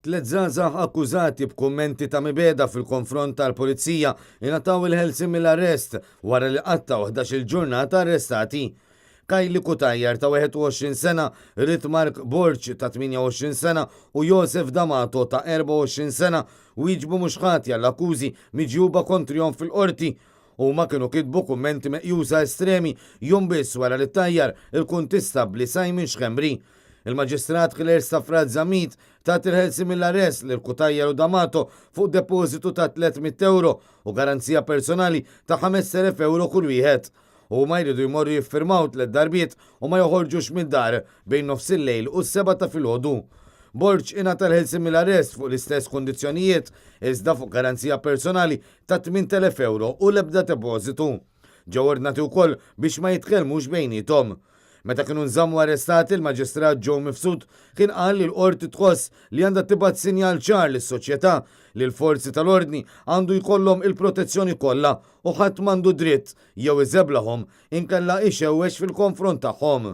Tlet żgħażagħ akkużati b'kummenti ta' mibegħda fil-konfront tal-Pulizija ingħataw il-ħelsien mill-arrest wara li qattgħu 11-il ġurnata arrestati. Kylie Cutajar ta' 21 sena, Ritmark Borg ta' 28 sena u Josef D'Amato ta' 24 sena wieġbu mhux ħati għall-akkużi miġjuba kontrihom fil-Qorti. Huma kienu kitbu kummenti meqjusa estremi jum biss wara li ttajjar il-Kuntistabbli Simon Schembri. Il-Maġistrat Claire Stafrace Zammit tat il-ħelsien mill-arrest lil Cutajar u D'Amato fuq depożitu ta' 300 ewro u garanzija personali ta' 5,000 ewro kull wieħed. Huma jridu jmorru jiffirmaw tlet darbiet u ma joħorġux mid-dar bejn nofsillejl u s-sebgħa ta' filgħodu. Borg ingħata l-ħelsien mill-arrest fuq l-istess kundizzjonijiet iżda fuq garanzija personali ta' 8,000 ewro u l-ebda depożitu. Ġew ordnati wkoll biex ma jitkellmux bejniethom. Meta kienu nżammu arrestati, il-Maġistrat Joe Mifsud kien qal li l-Qorti tħoss li għandha tibgħat sinjal ċar lis-soċjetà li l-forzi tal-ordni għandu jkollhom il-protezzjoni kollha u ħadd m'għandu dritt jew iżeblahom inkella ixewwex fil-konfront tagħhom.